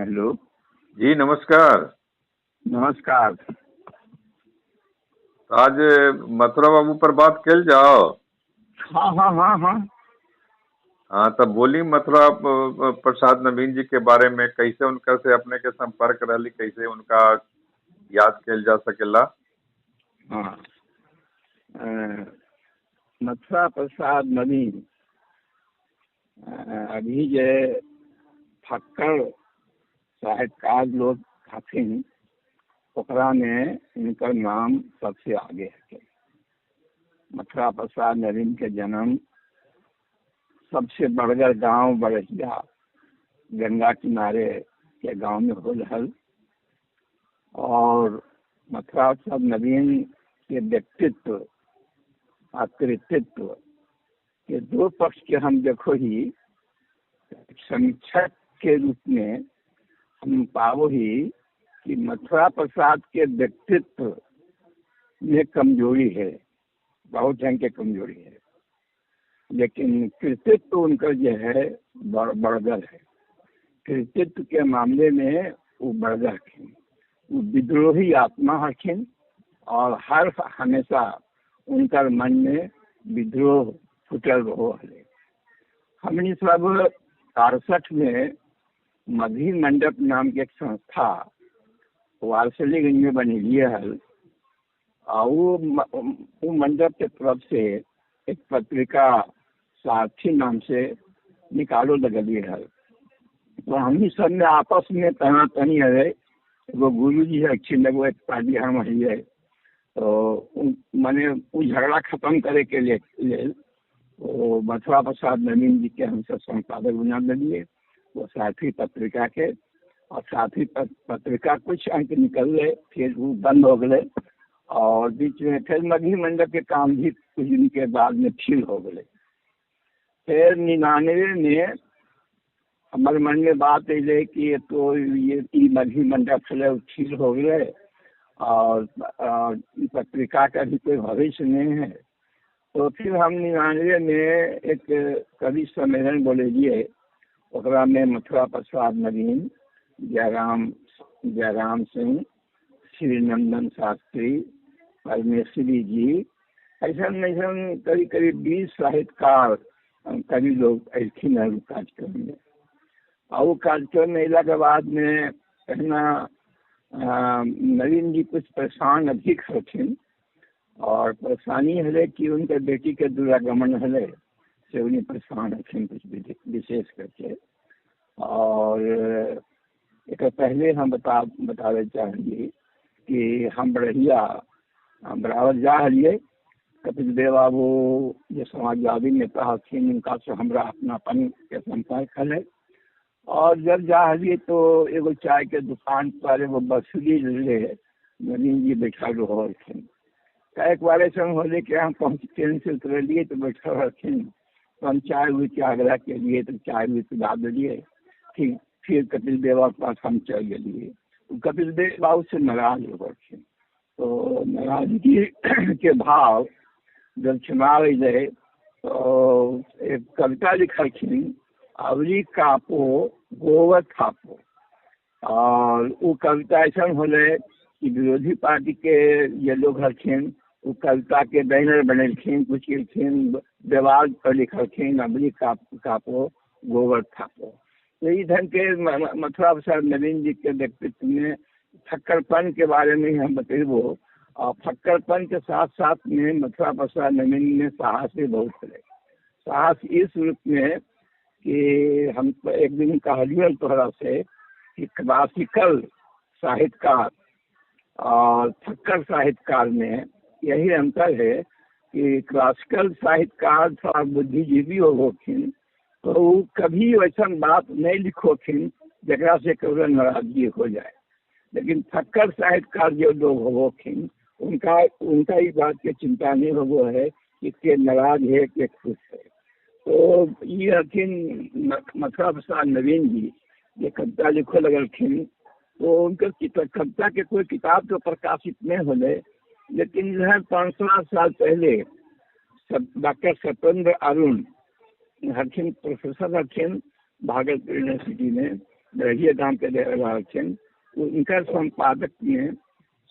हेलो जी नमस्कार। नमस्कार। आज मथुरा बाबू पर बात कल जाओ। हाँ हाँ हाँ हाँ हाँ, तब बोली मथुरा प्रसाद नवीन जी के बारे में, कैसे उनका से अपने के संपर्क रहली, कैसे उनका याद कल जा सकेला। हाँ, मथुरा प्रसाद नवीन अभी जे फक्कड़ साहित्यकार लोग हथिन ओकरा में इनकर नाम सबसे आगे है। मथुरा प्रसाद नवीन के जन्म सबसे बड़गर गांव बरहिया गंगा किनारे के गांव में होल हल। और मथुरा प्रसाद नवीन के व्यक्तित्व और कृतित्व के दो पक्ष के हम देखो ही समीक्षक के रूप में हम पावो ही कि मथुरा प्रसाद के व्यक्तित्व में कमजोरी है, बहुत ढंग के कमजोरी है, लेकिन कृतित्व उनका जो है बड़गर है। कृतित्व के मामले में वो बड़गर हथिन, वो विद्रोही आत्मा हथिन और हर हमेशा उनका मन में विद्रोह फुटल रहो हले। हमने सब 68 में मधी मंडप नाम के एक संस्था वारसलीगंज में बनेलिए हल और वो मंडप के तरफ से एक पत्रिका सारथी नाम से निकालो लगलिए हल। तो हमनी सब में आपस में तना तनी है, एगो गुरु जी हथिन, एगो एक पार्टी हम हइए, तो माने वो झगड़ा खत्म करे के लिए वो मथुरा प्रसाद नवीन जी के हम सब संपादक बना दिए वो सारथी पत्रिका के। और सारथी पत्रिका कुछ अंक निकल गए, फिर वो बंद हो गए और बीच में फिर मगही मंडप के काम भी कुछ दिन के बाद में फिर हो गए। फिर 99 में हमारे मन में बात अले कि ये तो ये मगही मंडप छे फिर हो गए और पत्रिका का भी कोई भविष्य नहीं है। तो फिर हम 99 में एक कवि सम्मेलन बोलेलिए, ओकरा में मथुरा प्रसाद नवीन, जयराम सिंह, श्री नंदन शास्त्री, परमेश्वरी जी, ऐसा ऐसा करीब करीब 20 साहित्यकार कवि लोग अलखिन है कार्यक्रम में। और वो कार्यक्रम में अला के बाद में कहना नवीन जी कुछ परेशान अधिक हथिन और परेशानी हले कि उनके बेटी के दुरागमन हले से उन्हें परेशान हथिन कुछ विशेष करके। और एक पहले हम बतावे चाहेंगे कि हम बरहिया बराबर जा हलिए, कपिल देव बाबू जो समाजवादी नेता हथिन उनका से हमरा अपनापन के संपर्क हले। और जब जा हलिए तो एगो चाय के दुकान पर एगो बसुली ले नवीन जी बैठा रहथिन। एक बार ऐसा होले कि हम पहुँच ट्रेन से उतरलिए तो बैठल रहथिन, तो हम चाय उय के आग्रह के लिए तो चाय उय पिला दिलिए। ठीक, फिर कपिल देव के पास हम चल गए। कपिल देव बाबू से नाराज हो गए, तो नाराजगी के भाव जब क्षमा गए तो एक कविता लिखलखिन, अवली कापो गोवर थापो। और वो कविता ऐसा होले कि विरोधी पार्टी के ये लोग हथिन वो कविता के बैनर बनेलखिन, कुछ केलखिन, दीवार पर लिखलखिन अवली कापो गोबर थापो। तो ई ढंग के मथुरा प्रसाद नवीन जी के व्यक्तित्व में फक्कड़पन के बारे में हम बतेबो। और फक्कड़पन के साथ साथ में मथुरा प्रसाद नवीन में साहस भी बहुत है। साहस इस रूप में कि हम एक दिन कहलिए तोहरा से कि क्लासिकल साहित्यकार और फक्कड़ साहित्यकार में यही अंतर है कि क्लासिकल साहित्यकार थोड़ा बुद्धिजीवी होखिन तो वो कभी वैसा बात नहीं लिखोखिन जकरा से कभी नाराजगी हो जाए, लेकिन फक्कड़ साहित्यकार जो लोग होखिन उनका उनका इस बात के चिंता नहीं हो है कि के नाराज है के खुश है। तो ये हथिन मथुरा प्रसाद नवीन जी ये कविता लिखो लगलखिन तो उनके कविता के कोई किताब तो प्रकाशित नहीं होले, लेकिन जो है 5-7 साल पहले डॉक्टर सत्येंद्र अरुण हथिन, प्रोफेसर हथिन भागलपुर यूनिवर्सिटी में, बरहिए गांव के रहे रहथिन। उनका संपादक में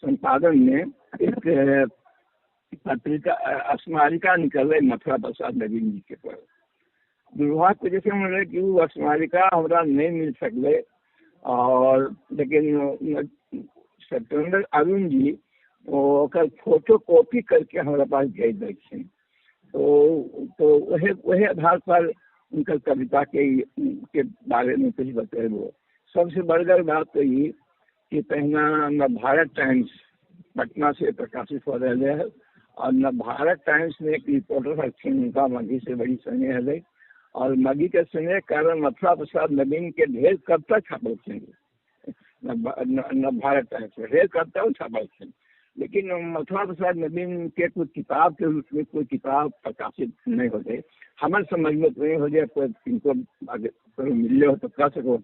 संपादन में एक पत्रिका स्मारिका निकल मथुरा प्रसाद नवीन जी के पर। दुर्भाग्य जैसे हम कि वो स्मारिका हमरा नहीं मिल सकले, और लेकिन सत्येंद्र अरुण जी ओकर फोटो कॉपी करके हमारा पास भेज देलखिन। तो वही आधार पर उनका कविता के बारे में कुछ बतेबो। सबसे बड़गर बात तो ये कि पहला नवभारत टाइम्स पटना से प्रकाशित हो रहे है, और नवभारत टाइम्स में एक रिपोर्टर हथिन, उनका मगही से बड़ी स्नेह है, और मगही के स्नेह कारण मथुरा प्रसाद नवीन के ढेर कविता छापलखिन नवभारत टाइम्स में, ढेर कविता छापलखिन। लेकिन मथुरा प्रसाद नवीन के कोई किताब के रूप में कोई किताब प्रकाशित नहीं होते, हमारे समझ में तो नहीं हो जाए, कोई इनको अगर मिले हो तो कह सको,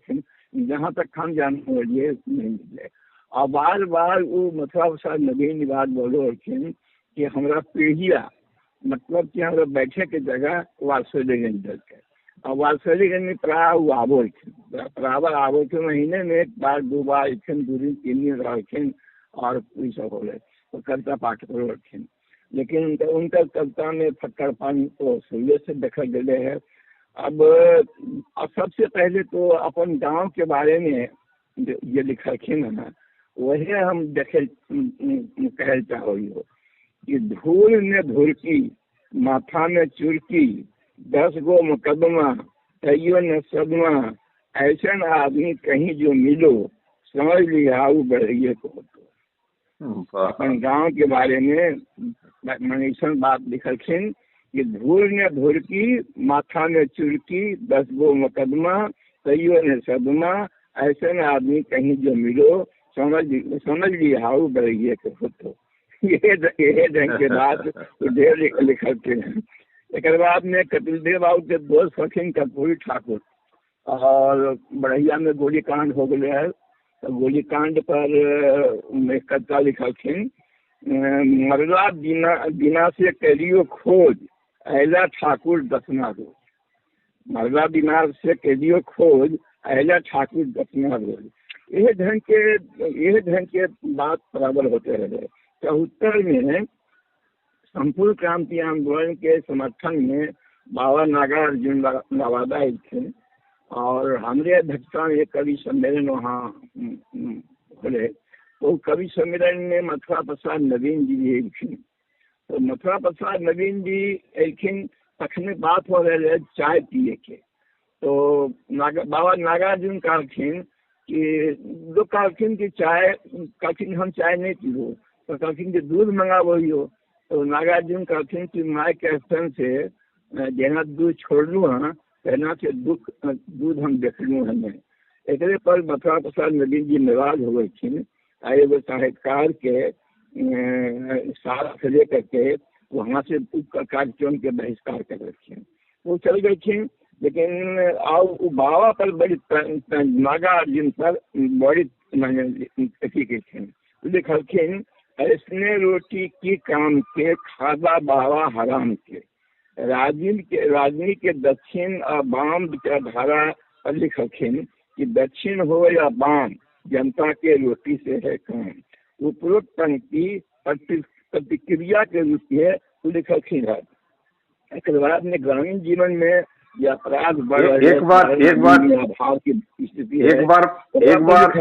जहाँ तक हम जान ये नहीं मिले। और बार बार वो मथुरा प्रसाद नवीन बात बोलो कि हमारा पीढ़िया मतलब कि हमारा बैठे के जगह वारसलीगंज के, और वारसलीगंज में प्राय वो आबो बराबर आबो के महीने में एक बार दो बार अखन 2 दिन 3 दिन रहखिन और ये सब हो रहे तो कविता पाठ करो रखिन। लेकिन उनका कविता में फक्कड़पन तो शुरू से देखा गए है। अब सबसे पहले तो अपन गांव के बारे में ये लिखलखिन है वही हम देखे कहे चाहो कि धूल में धुरकी माथा में चुरकी 10 गो मुकदमा तैयो न सदमा, ऐसा आदमी कहीं जो मिलो समझ लिया बढ़िए को। अपन गांव के बारे में मनीषन बात लिखलखिन कि धूल में धुरकी माथा में चुरकी 10 गो मुकदमा तैयो न सदमा, ऐसे आदमी कहीं जो मिलो समझ लिया बढ़िए को। तो ये ढंग के बात ढेर लिखते हैं। एक बाद में कपिल देव बाबू के दोस्त हथिन कर्पूरी ठाकुर, और बढ़िया में गोलीकांड हो गया है, तो गोलीकांड पर एक कविता लिखलखिन, मरला बिना बिना से करियो खोज अहला ठाकुर दसना रोज, मरला बिना से करियो खोज अहला ठाकुर दसना रोज। यह ढंग के बात बराबर होते रहे। 74 में संपूर्ण क्रांति आंदोलन के समर्थन में बाबा नागार्जुन नवादा थे, और हमारे अध्यक्षता में एक कवि सम्मेलन वहाँ होले, तो कवि सम्मेलन में मथुरा प्रसाद नवीन जी भी अखिन। तो मथुरा प्रसाद नवीन जी अखिन तखने बात हो रहे है चाय पिए के, तो बाबा नागार्जुन कहलखिन कि लोग कहलखिन कि चाय, कहलखिन हम चाय नहीं पीबो, तो कहलखिन कि दूध मंगाबो। तो नागार्जुन कहलखिन कि माय के स्तन से जेना दूध छोड़लू हँ तेना से दुख दूध हम देखलू हमें। एक पर मथुरा प्रसाद नवीन जी नाराज हो गए, आ एगो साहित्यकार के साथ ले करके वहाँ से कार्यक्रम के बहिष्कार कर रखे, वो चल गए। लेकिन आओ बाबा पर बड़ी नागार्जुन पर बड़ी अथी के लिखलखिन, ऐसने रोटी की काम के खादा बाबा हराम के, राजनी के दक्षिण और वाम विचारधारा पर लिखलखिन कि दक्षिण हो या वाम जनता के रोटी से है काम। उपरोक्त पंक्ति प्रतिक्रिया के रूप में लिखलखिन है। एक बाद में ग्रामीण जीवन में यह अपराध बढ़ एक बार एक बार अभाव की स्थिति एक बार एक बार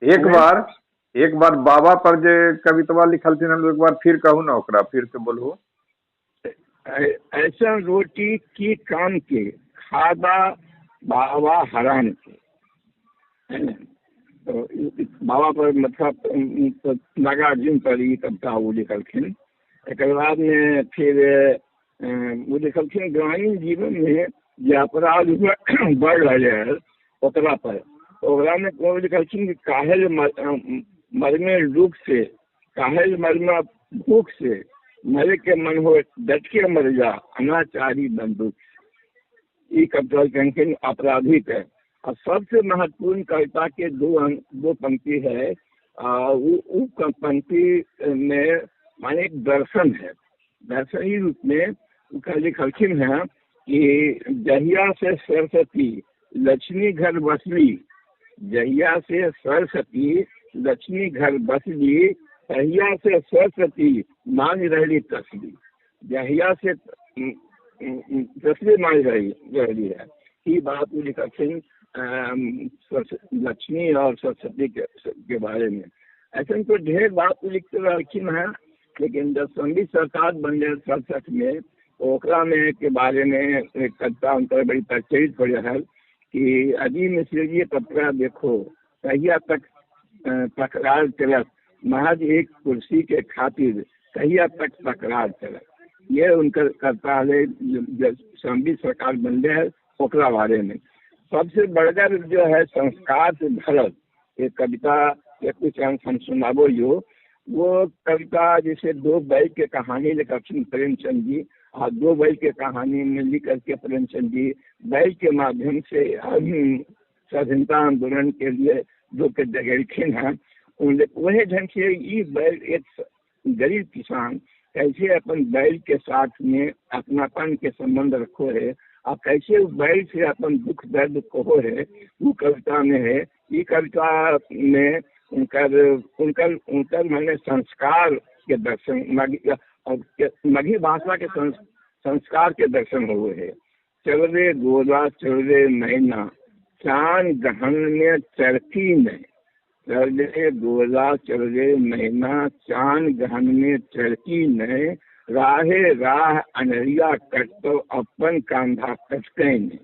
एक बार एक बार बाबा पर जे कवितवा लिखलथिन हम एक बार फिर कहू ना, ओकरा फिर से बोलू। ऐसा रोटी की काम के खादा बाबा हराम के, तो बाबा पर मथुरा नागार्जुन पर ये कविता वो लिखलखिन। एक बाद में फिर वो लिखलखिन ग्रामीण जीवन में जे अपराध बढ़ रहे है ओकरा पर, ओकरा में वो लिखलखिन कि काहेल मरने दुख से, काहेल मरना भूख से, मरे के मन हो डट के मर जा अनाचारी बंदूक। ये कविता लिखलखिन आपराधिक है। और सबसे महत्वपूर्ण कविता के दो पंक्ति है, वो पंक्ति में माने एक दर्शन है, दर्शनी रूप में लिखलखिन है कि जहिया से सरस्वती लक्ष्मी घर बसली, जहिया से सरस्वती लक्ष्मी घर बसली, तहिया से सरस्वती मान रही तस्ली। जहिया से तस्ली मान रही है। ये बात लिखथिन लक्ष्मी और सरस्वती के बारे में। ऐसे तो ढेर बात लिखते रहखिन हैं, लेकिन जब संगीत सरकार बन गए 67 में, ओकरा में के बारे में एक कविता उनका बड़ी प्रचलित हो है कि अजी मिश्र जी पत्रा देखो कहिया तक तकरार चलत, महज एक कुर्सी के खातिर कहिया तक तकरार चलत। ये उनका कविता है जब संगीत सरकार बन गए ओकरा बारे में। सबसे बड़गर जो है संस्कार से भरल एक कविता के कुछ अंश हम सुनाबो यो। वो कविता जैसे दो बैल के कहानी लिखथिन प्रेमचंद जी, और दो बैल के कहानी में लिख करके प्रेमचंद जी बैल के माध्यम से स्वाधीनता आंदोलन के लिए जो के जगेलखिन हैं, वही ढंग से ये बैल एक गरीब किसान कैसे अपन बैल के साथ में अपनापन के संबंध रखो है और कैसे बैल से अपन दुख दर्द कहो है, वो कविता में है। ये कविता में उनकर उनकर उनकर मैंने संस्कार के दर्शन, मगही भाषा के संस्कार के दर्शन हुए है। चल रे गोला चल रे मैना, चांद गहन में चरखी में। चल रे गोला चल रे मैना, चांद गहन में चरखी में, राहे राह अनरिया कटतो अपन कांधा कटके ने।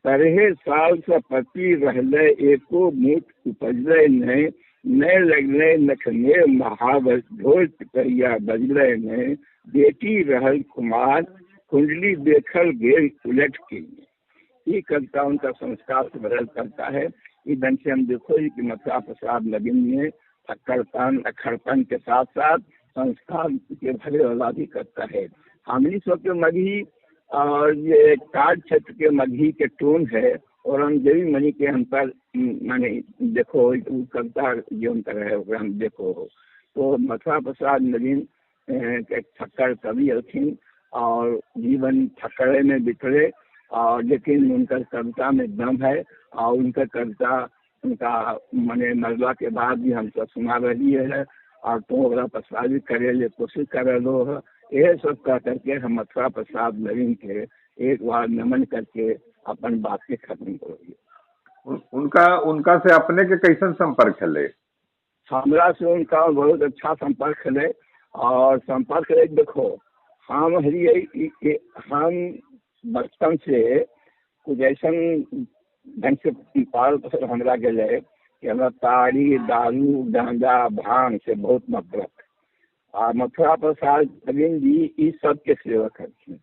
तरहे साल से पति रहले एको मूठ उपजले नहीं, नए लगले नखने महावर ढोल पिपरिया बजले नहीं, बेटी रहल कुमार कुंडली देखल गेल उलट के। ये कविता उनका संस्कार से भरल करता है। इस ढंग से हम देखो कि मथुरा प्रसाद नवीन ने अक्कड़पन अखड़पन के साथ साथ संस्कार के भरे वाला भी करता है। हमनी सब के मगही और ये काज क्षेत्र के मगही के टोन है और हम देवी मणि के हम पर माने देखो कविता जो उनका है ओकरा हम देखो। तो मथुरा प्रसाद नवीन के ठक्कर कवि हथिन और जीवन ठक्करे में बिखरे, और लेकिन उनका कविता में दम है और उनका कविता उनका माने मरला के बाद भी हम सब सुना रही है और तो ओकरा प्रसारित करे ले कोशिश कर रहे है। यह सब कह करके हम मथुरा प्रसाद नवीन के एक बार नमन करके अपन बात के खत्म करोगे। उनका उनका से अपने के कैसन संपर्क है? हमरा से उनका बहुत अच्छा संपर्क है और संपर्क है। देखो हम हम बचपन से कुछ ऐसा ढंग से पाल पोषण हमरा गए कि हमरा ताड़ी दारू गांजा भांग से बहुत नफरत। और मथुरा प्रसाद नवीन जी इस सब के सेवक हथिन।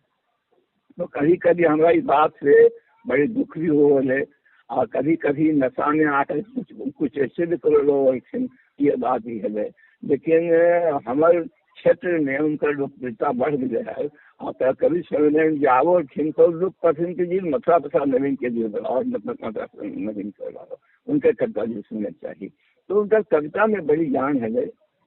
तो कभी कभी हमरा इस बात से बड़े दुख भी हो रहे और कभी कभी नशा में आकर कुछ कुछ ऐसे भी कर लो ये बात भी है। लेकिन हमारे क्षेत्र में उनका लोकप्रियता बढ़ गया है और कभी सम्मेलन जाओ तो लोग पसंद के जी मथुरा प्रसाद नवीन के लिए और मथुरा नवीन के अलावा उनके कविता जी सुनना चाहिए। तो उनका कविता में बड़ी जान है।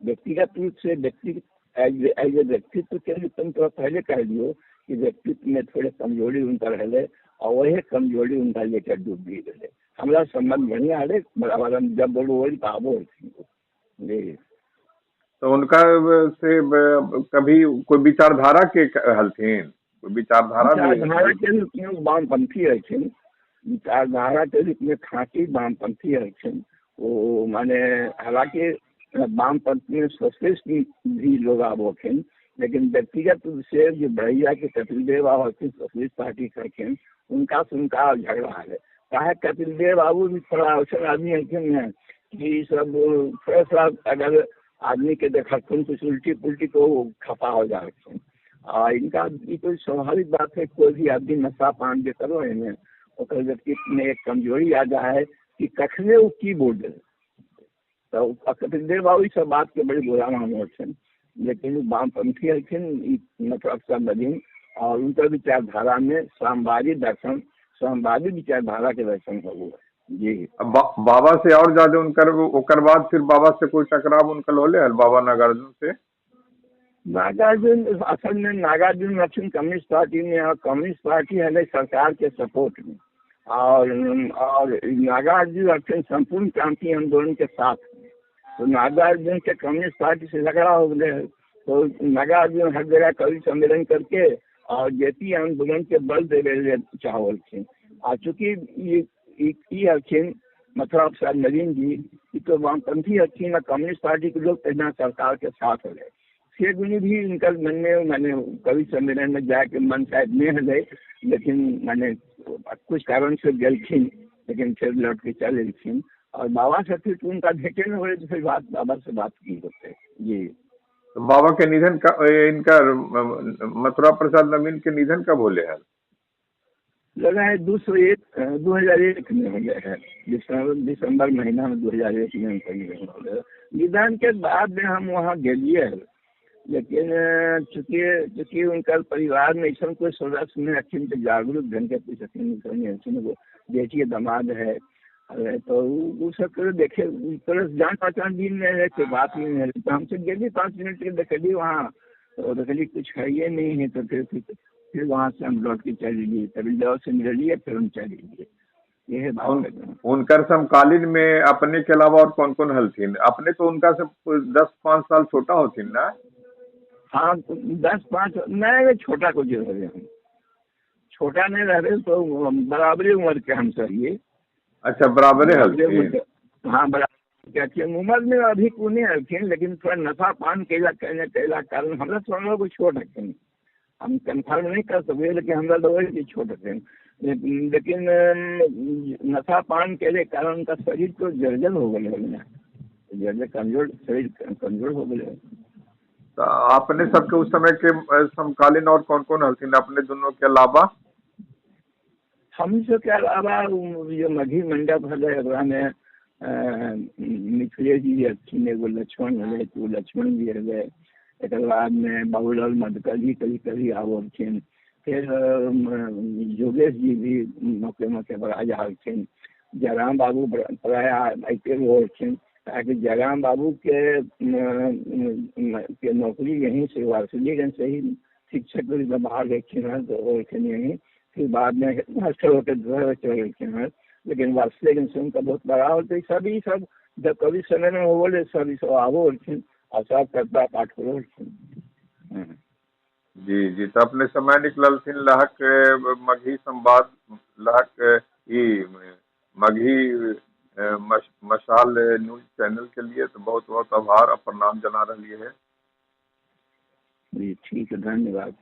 व्यक्तिगत रूप से व्यक्ति एज ए व्यक्तित्व के लिए तुम थोड़ा पहले कह दियो कि व्यक्तित्व में थोड़े कमजोरी उनका रहे और वही कमजोरी उनका लेकर डूब भी रहे। हमारा संबंध बढ़िया है, बराबर हम जब बोलो वही पाबो जी। तो उनका से कभी कोई विचारधारा के हलथिन? कोई विचारधारा के रूप में वामपंथी हथिन, विचारधारा के रूप में खाँटी वामपंथी हथिन। वो माने हालांकि वामपंथी में सोशलिस्ट भी लोग आबोखिन, लेकिन व्यक्तिगत रूप से जो बढ़ैया के कपिल देव बाबू हथिन सोशलिस्ट पार्टी के हथिन, उनका से उनका झगड़ा है। चाहे कपिल देव बाबू भी थोड़ा अवसर आदमी हथिन कि सब थोड़ा सा अगर आदमी के देखा कुछ उल्टी पुल्टी को खफा हो जाए। आ इनका ये तो स्वाभाविक बात है, कोई भी आदमी नशा पान के करो इन्हें ओकर व्यक्तित्व में एक कमजोरी आ जाए कि कखने वो की बोल दे। तो कपिल देव बाबू इस सब बात के बड़े बुरा मानो, लेकिन वामपंथी हथिन मथुरा नवीन और उनका विचारधारा में साम्यवादी दर्शन, साम्यवादी विचारधारा के दर्शन हो जी। बाबा से और ज्यादा उनकर ओकर बाद फिर बाबा से कोई टकराव उनका होले हल बाबा नागार्जुन से? नागार्जुन असल में नागार्जुन हथिन कम्युनिस्ट पार्टी में और कम्युनिस्ट पार्टी है सरकार के सपोर्ट में और नागार्जुन हथिन संपूर्ण क्रांति आंदोलन के साथ, तो नागार्जुन के कम्युनिस्ट पार्टी से झगड़ा हो गए, तो नागार्जुन हर जगह कवि सम्मेलन करके और जेपी आंदोलन के बल देवे चाहलखिन। आ चूँकि ये हथिन मथुरा प्रसाद नवीन जी तो वामपंथी हथिन और कम्युनिस्ट पार्टी के लोग पहला सरकार के साथ रहे, से गुनी भी इनका मन में मैंने कवि सम्मेलन में जाके मन शायद नहीं है, लेकिन मैंने कुछ कारण से गलखिन, लेकिन फिर लौट के चल एलखिन। और बाबा से फिर उनका भेटे न हो तो फिर बात बाबा से बात की होते जी। तो बाबा के निधन का इनका मथुरा प्रसाद नवीन के निधन कब होले है? लगा है 2001 में हो गया है, दिसंबर महीना में 2001 में उनका निधन हो गया। निधन के बाद में हम वहाँ गए, लेकिन चूँकि उनका परिवार में ऐसा कोई सदस्य नहीं अखिन तो जागरूक ढंग के कुछ अखिन बेटी दामाद है, अरे तो वो सब देखे तरह जान पहचान भी नहीं है, कोई बात नहीं है। तो हमसे गेली 5 मिनट के देखली वहाँ, तो देखली कुछ है ये नहीं है, तो फिर वहाँ से हम लौट के चले गए, तभी से मिल लिए, फिर हम चले गए। ये है बात। उनकर समकालीन में अपने के अलावा और कौन कौन हलथिन? अपने तो उनका से 10-5 साल छोटा होथिन ना? हाँ 10-5 नहीं, छोटा को जो रहे हम छोटा नहीं रहे, तो बराबरी उम्र के हम सही। अच्छा बराबरे हलथिन? हाँ बराबर उम्र में अभी को नहीं हलथिन, लेकिन थोड़ा नशा पान कैला कैला कारण हमरा थोड़ा को छोट हथिन, हम कन्फर्म नहीं कर सके, लेकिन हमरा लोग छोट हथिन, लेकिन नशा पान के कारण उनका शरीर तो जर्जर हो गए, जर्जर कमजोर, शरीर कमजोर हो गए। तो अपने सबके उस समय के समकालीन और कौन कौन हलथिन अपने दोनों के अलावा? हम सब के अलावा जो मघी मंडप है ओकरा में मिथिलेश जी हथिन, एगो लक्ष्मण हले, तो लक्ष्मण जी हले, एक बाद में बाबूलाल मधुकर जी कभी कभी आवथिन, फिर योगेश जी भी मौके मौके पर आ जाथिन, जयराम बाबू प्राय आते रहथिन, ताकि जयराम बाबू के नौकरी यहीं से वारसलीगंज से ही शिक्षक बाहर गए हैं, तो होखिन यहीं, फिर बाद में मास्टर होकर चल गए हैं, लेकिन वारसलीगंज से उनका बहुत बड़ा होते सभी सब जब कभी समय में हो बोले सभी सब आवो होखिन और सब कविता पाठ करो। जी जी। तो अपने समय निकलथिन लहक मगही संवाद, लहक ई मगही मशाल न्यूज चैनल के लिए तो बहुत बहुत आभार और प्रणाम जना रही है। जी ठीक है, धन्यवाद।